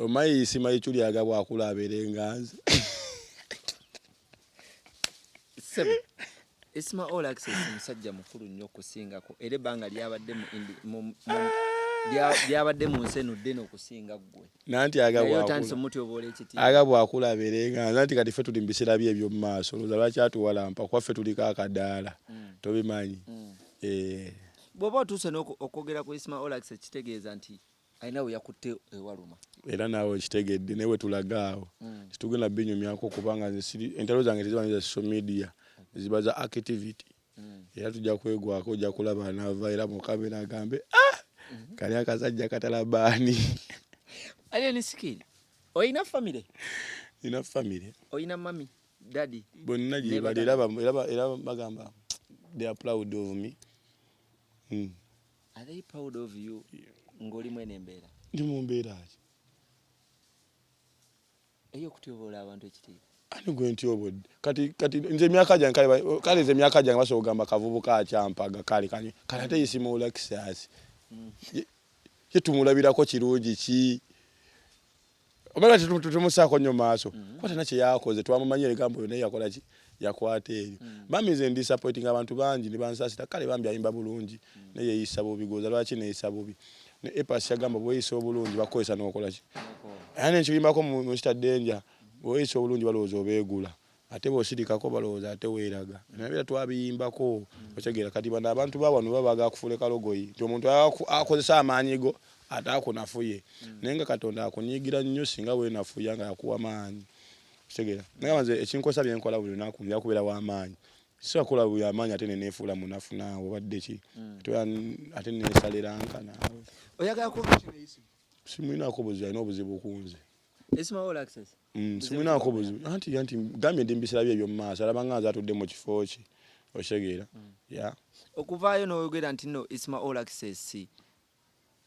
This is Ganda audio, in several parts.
Omanyi Isima Ichuli agabwa akula abeere nga nze. Ssebo, Isma All Access musajja mukulu nnyo okusingako era ebbanga lyabadde mu mu, mu, lyabadde mu nsi eno ddene okusinga ggwe. Nanti aga bwakula. Omutyoboola ekitiibwa. Aga bwakula abeere nga nze anti kati ffe tuli mu biseera bye eby'omu maaso olowooza lwaki atuwalampa kuba ffe tuliko akadaala tobimanyi eh. Bw'oba otuuse n'okwogera ku Isma All Access kitegeeza nti alina we yakutte ewaluma. Era naawe okitegedde naye wetulaga awo tetugenda binyumyako kubanga nze siri entalo zange teziba nyo za social media ziba za activity era tujja kwegwako ojja kulaba anaava era mu kamera agambe ah kali akasajja katalabaani. Alien Skin olina family? Nina family. Olina mummy, daddy? Bonna gyebali era era bagamba they are proud of me. Are they proud of you ng'oli mweno embeera? Ndi mu mbeera ki? Ey'okutyoboola abantu ekitiibwa. Ani gwe ntyobodde? Kati kati nze emyaka gyange kale kale nze emyaka gyange basobola okugamba kavubuka akyampaga kale kale kale ate Isima Olaxess. Ye tumulabirako kirungi ki? Omanyi lwaki tetumusaako nnyo maaso? Kuba talina kye yakoze, twamumanyi ebigambo byo naye yakola ki? Yakwata ebyo. Bambi nze ndisappointinga abantu bangi ne bansaasira kale bambi ayimba bulungi naye yeeyisa bubi gwoza lwaki neeyisa bubi? Ne A Pass yagamba bw'oyisa obulungi bakukozesa n'okola ki? Era ne nkiyimbako mu Mister Danger, bw'oyisa obulungi balowooza obeegula ate bw'osirikako balowooza ate weeraga. Ebyo nabyo twabiyimbako okitegeera. Kati bano abantu ba wano baba baagala kufuula kalogoyi nti omuntu akozesa amaanyi go ate akunafuye naye nga Katonda akunyiigira nnyo singa weenafuya nga yakuwa maanyi okitegeera. Naye nze ekinkosa bye nkola buli lunaku nja kubeera wa maanyi. Sisobola kukola bya maanyi ate ne neefuula munafu naawe obadde ki ate neesala eranka naawe. Oyagala ku Simulinaako buzibu alina obuzibu ku nze. Isma All Access. Simulinaako buzibu anti anti gambye ndi mu biseera bye eby'omu maaso alaba nga nze atudde mu kifo kye okitegeera yeah. Okuvaayo n'oyogera nti nno Isma All Access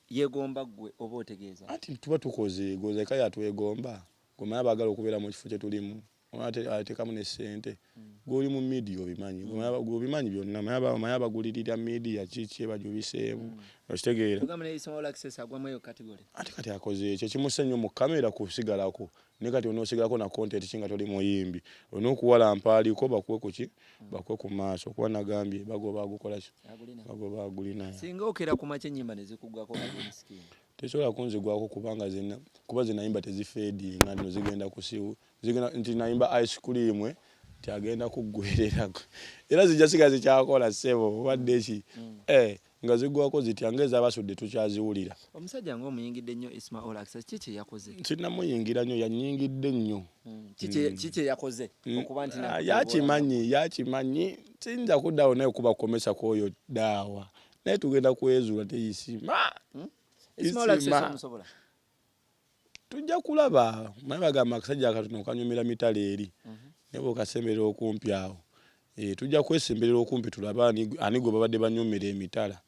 yeegomba ggwe oba otegeeza ki? Anti tuba tukoze gwe yekka y'atwegomba? Gwe omanyi abaagala okubeera mu kifo kye tulimu? Omanyi ate ateekamu ne ssente? Gwe oli mu media obimanyi, gwe obimanyi byonna, omanyi abagulirira media ki ki bagibiseemu, okitegeera? Ogamba ne Isma All Access agwa mu eyo category? Anti kati akoze ki? Ekimussa ennyo mu camera kusigalako naye kati onoosigalako na content ki nga toli muyimbi? Olina okuwalampa aliko bakuwe ku ki? Bakuwe ku maaso kuba nagambye bagoba agukola ki? Bagoba agulina. Singa okera ku makya ennyimba ne zikuggwako Alien Skin? Tezisobola kunzigwako kubanga ze kuba ze nayimba tezifeedinga nti no zigenda kusiwu zigenda nti nayimba ice cream nti agenda kuggwerera era zijja sigala zikyakola ssebo obadde ki eh nga ziggwako zitya nga ezabasudde tukyaziwulira. Omusajja nga omuyingidde nnyo Isma All Access ki kye yakoze? Sinnamuyingira nnyo yannyingidde nnyo. Ki kye yakoze okuba nti Yakimanyi yakimanyi siyinza kudda awo naye kuba komesa kwoyo daawa naye tugenda kwezuula teyisima. Isma All Access omusobola? Tujja kulaba omanyi bagamba akasajja akatono kanyumira mitala eri naye bw'okasemberera okumpi awo eh, tujja kwesemberera okumpi tulabe ani, ani gwe babadde banyumira emitala.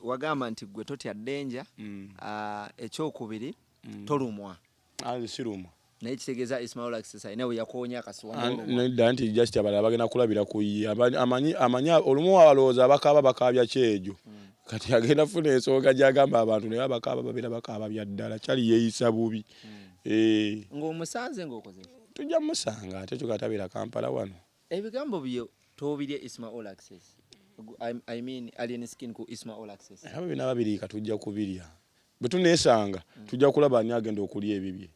Wagamba nti gwe totya danger ekyokubiri tolumwa. Ah, nze sirumwa. Naye kitegeeza Ismail Access alina we yakoonye akasuwa n'olumwa. Nedda nti just abalala bagenda kulabira ku ye. Amanyi amanyi olumu alowooza abakaaba bakaabya kyejo. Kati agenda funa ensonga gy'agamba abantu naye abakaaba babeera bakaaba bya ddala. Kyali yeeyisa bubi. Eh. Ng'omusanze ng'okoze ki? Tujja musanga ate kyoka tabeera Kampala wano. Ebigambo byo tobirye Isma All Access. I mean Alien Skin ku Isma All Access. Era bwe binaaba biriika tujja kubirya. Bwe tuneesanga tujja kulaba ani agenda okulya ebibye.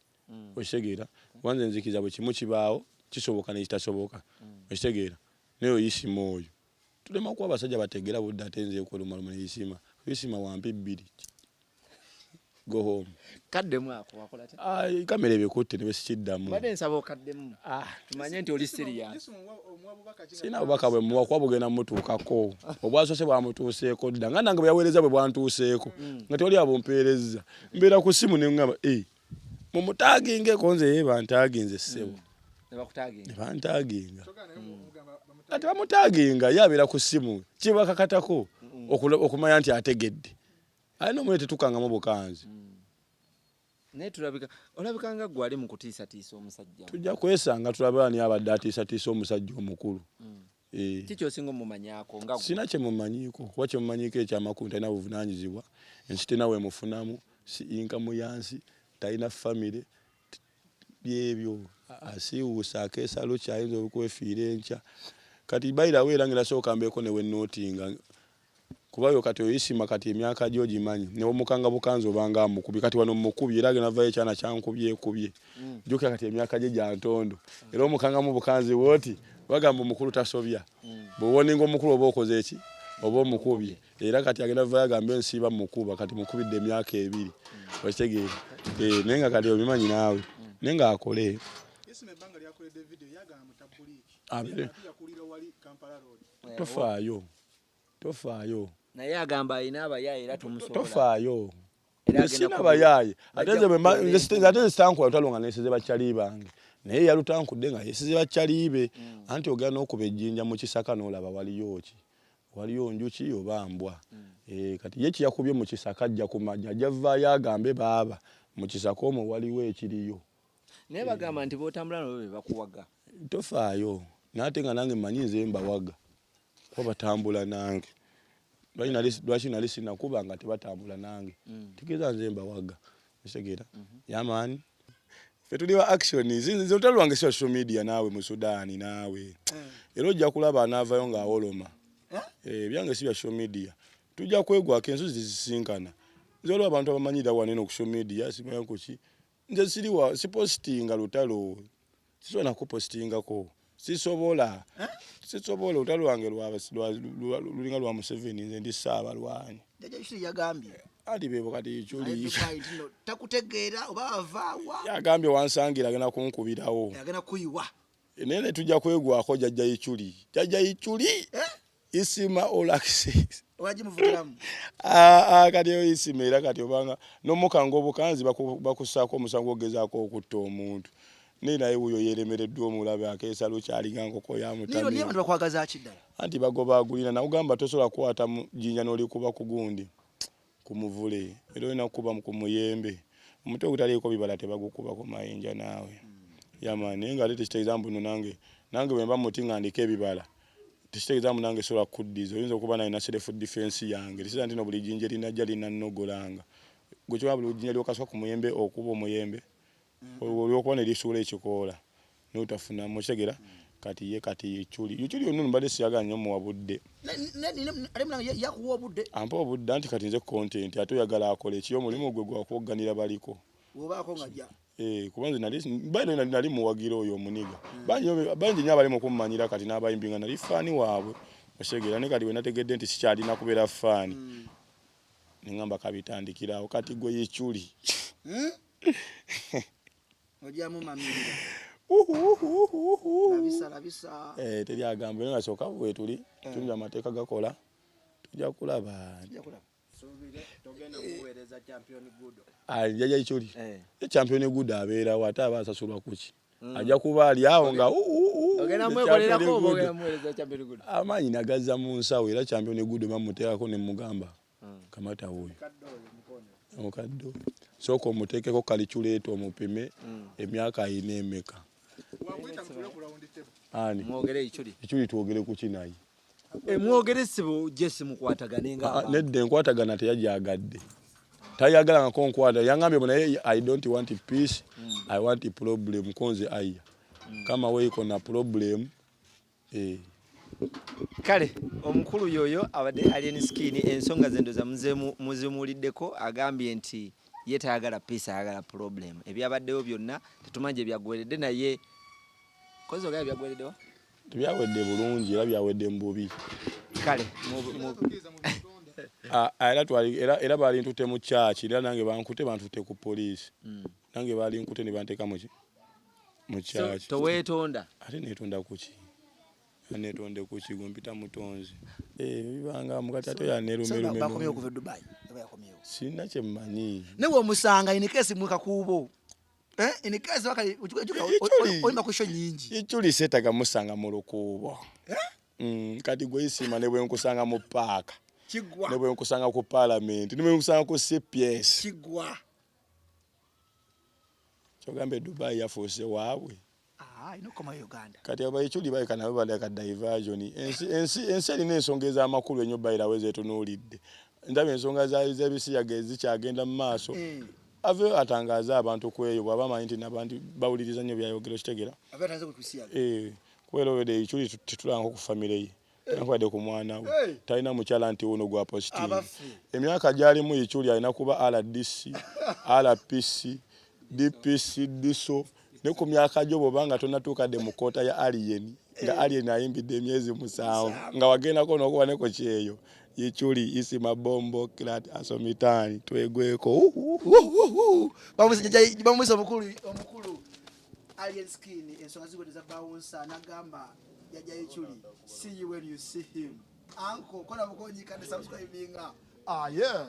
Okitegeera? Kuba nze nzikiriza buli kimu kibaawo, kisoboka n'ekitasoboka. Okitegeera? Naye oyo Isima oyo. Tulema kuba basajja bategeera budde ate nze kwelumaluma ne Isima. Isima wampi bbiri. Go home. Kaddemu ako wakola ki? Ah, kamera ebikutte ne besikiddamu. Mbadde nsaba okaddemu. Ah. Tumanye nti oli serious. Sirina bubaka bwe muwa kuba bugenda mutuukako. Obwasoose bwamutuuseeko dda. Nga nange bwe yaweereza bwe bwantuuseeko. Nga tewali abumpeerezza. Mbeera ku ssimu ne ŋŋamba, eh, mumutaagingeko nze ye bantaaginze ssebo. Ne bantaaginga. Ate bamutaaginga ye abeera ku ssimu kibakakatako okumanya nti ategedde. Alina omuliro tetukangamu bukanzi. Naye tulabika olabika nga gwe ali mu kutiisatiisa omusajja. Tujja kwesanga tulabe ani abadde atiisatiisa omusajja omukulu. Eh. Ki ky'osinga omumanyaako nga gwe? Sirina kye mumanyiiko kuba kye mumanyiiko ekyamakulu talina buvunaanyizibwa, ensi terina weemufunamu, si income ya nsi. Talina famire, byebyo asiiwuuse akeesalo kyayinza okwefiira enkya. Kati bayirawo era ngenda sooka mbeeko ne wennootinga kuba yo kati oyisima kati emyaka gyo ogimanyi newomukanga bukanzi obanga amukubye kati wano mukubye era agenda vayo ekyana kyankubyekubye. Jjukira kati emyaka gye gya ntondo era omukangamu bukanzi bwoti bagamba omukulu tasobya. Bw'owoninga omukulu oba okoze eki oba omukubye era kati agenda vayo agambe nsiiba mukuba kati mukubidde emyaka 2 okitegeera. Naye nga kati obimanyi naawe naye nga akole. Tofaayo. Tofaayo. Naye agamba alina abayaaye era tomusobola. Tofaayo. Sina bayaaye. Ate nze sitankula lutalo nga neesize bakyali bange. Naye yalutankudde nga yeesize bakyali be. Anti ogenda n'okuba ejjinja mu kisaka n'olaba waliyo ki? Waliyo njuki oba mbwa. Kati ye kyeyakubye mu kisaka ajja kumanya. Ajja vaayo agambe baaba mu kisaka omwo waliwo ekiriyo. Naye bagamba nti b'otambula nabo be bakuwaga. Tofaayo. Naye nga nange mmanyi nze mbawaga. Kuba batambula nange. Lwaki nali sinakuba nga tebatambula nange. Tegeeza nze mbawaga. Otegeera? Yamaani. Ffe tuli ba action. Nze olutalo lwange si social media naawe mu Sudan naawe. Era ojja kulaba anaavayo ng'awoloma. Ebyange si bya social media. Tujja kwegwako ensozi tezisinkana. Nze waliwo abantu abamanyira wano eno ku social media simanyi ku ki. Nze siriwa sipositinga lutalo. Sisobola nakupositingako. Sisobola. Sisobola olutalo lwange lulinga lwa Museveni nze ndi ssaabalwanyi. Jjajja Yusuf yagambye. Ati bebo kati Ichuli. Takutegeera oba avaawa. Yagambye wansangira agenda kunkubirawo. Agenda kuyiwa. Naye ne tujja kwegwako Jjajja Ichuli. Jjajja Ichuli. Isima all access. Wagimuvugiramu. Kati oyo Isima era kati obanga n'omukanga obukanzi bakussaako omusango ogezaako okutta omuntu. Naye naye wuuyo yeeremereddwa omulabe akeesa lukyalinga nkoko ya mutamiivu. Naye abantu bakwagaza ki ddala? Anti bagoba agulina nakugamba tosobola kukwata jjinja n'olikuba ku gundi ku muvule era olina kukuba ku muyembe. Omuti ogutaliiko bibala tebagukuba ku mayinja naawe. Yama naye ng'ate tekitegeeza mbu nno nange bwe mba muti nga ndiko ebibala tekitegeeza mbu nange sobola kukuddiza. Oyinza okuba naye na self defense yange. Tekitegeeza nti no buli jjinja erinajja linannogolanga. Gwe ky'olaba buli jjinja ly'okasuka ku muyembe okuba omuyembe olw'okuba ne lisuula ekikoola n'otafunamu okitegeera. Kati ye kati Ichuli. Ichuli ono mbadde siyagala nnyo muwa budde. Yakuwa obudde. Ampa obudde anti kati nze content ate oyagala akole ki omulimu gwe gwa kuwogganira baliko. Bw'obaako ng'ajja. Kuba nze nali nali muwagira oyo omuniga. Bangi nnyo abali mu kummanyira kati n'abayimbi nga nali faani waabwe. Okitegeera ne kati bwe nategedde nti sikyalina kubeera faani. Ne ŋŋamba kabitandikirawo kati gwe Ichuli. Ojjamu mamirira. Labisa labisa. Teri agamba naye nga sooka bwe tuli tulina amateeka gakola tujja kulaba. Jjajja Ichuli. Champion Gudo abeerawo ate aba asasulwa ku ki? Ajja kuba ali awo nga amaanyi nagazza mu nsawo era Champion Gudo bamuteekako ne mugamba kamata wuuyo. Omukadde oyo. Sooka omuteekeko kaliculeeta omupime emyaka ayina emeka. Ani? Mwogere Ichuli. Ichuli twogere ku ki naye? Mwogere ssebo Jesse mukwatagane nga abantu. Nedda enkwatagana teyagyagadde. Tayagalangako nkwata. Yangambye mbu naye I don't want peace, I want problem ko nze aya. Kama weiko na problem. Kale omukulu yoyo abadde Alien Skin ensonga ze ndoza muzimuwuliddeko agambye nti ye tayagala peace ayagala problem. Ebyabaddewo byonna tetumanyi gye byaggweredde naye kozi ogambye byaggwereddewa? Tebyawedde bulungi era byawedde mu bubi. Kale era baali ntutte mu church era nange bankute bantutte ku poliisi. Nange baali nkute ne banteeka mu ki? Mu church. Toweetonda. Ate neetonda ku ki? Neetonde ku ki gwe mpita mutonzi. Bibanga mukati ate yaneerumerume. Bakomyewo okuva e Dubai. Oba yakomyewo. Sirina kye mmanyi. Naye bw'omusanga in case mwe kakuubo. In case wakali oyimba ku show nnyingi. Ichuli seetaaga musanga mu lukuubo. Kati gwe Isima ne bwe nkusanga mu paaka. Kiggwa. Ne bwe nkusanga ku parliament, ne bwe nkusanga ku CPS. Kiggwa. Kyogamba e Dubai yafuuse waabwe. Alina okukomayo Uganda. Kati abayichuli baleka nabo baleka diversion. Ensi erina ensonga ez'amakulu ennyo bayirawo ezeetunuulidde. Ndaba ensonga z'ebisiyaga ezikyagenda mu maaso. Ave atangaaze abantu ku eyo bw'aba amanyi nti nabantu bawuliriza nnyo byayogera, okitegera? Ave atanze kukusiyaga. Eh, kubeera obwedde Ichuli tetulangako ku famire ye, tankwadde ku mwana we, talina mukyala nti wuno gwa positive. Abaffe. Emyaka gyalimu Ichuli alina kuba RDC, RPC, DPC, DISO ne ku myaka gyo bw'oba nga tonatuuka dde mu kkoota ya Alien nga Alien ayimbidde emyezi 7 nga wagendako n'okuba ne ku kyeyo. Ichuli isima bombo klat asomitani twegweko. Bamwise omukulu, omukulu Alien Skin. Ensonga zigwedde za bouncer nagamba jajja Ichuli, see you when you see him. Anko kona bukonyi kande subscribinga. Ah, yeah.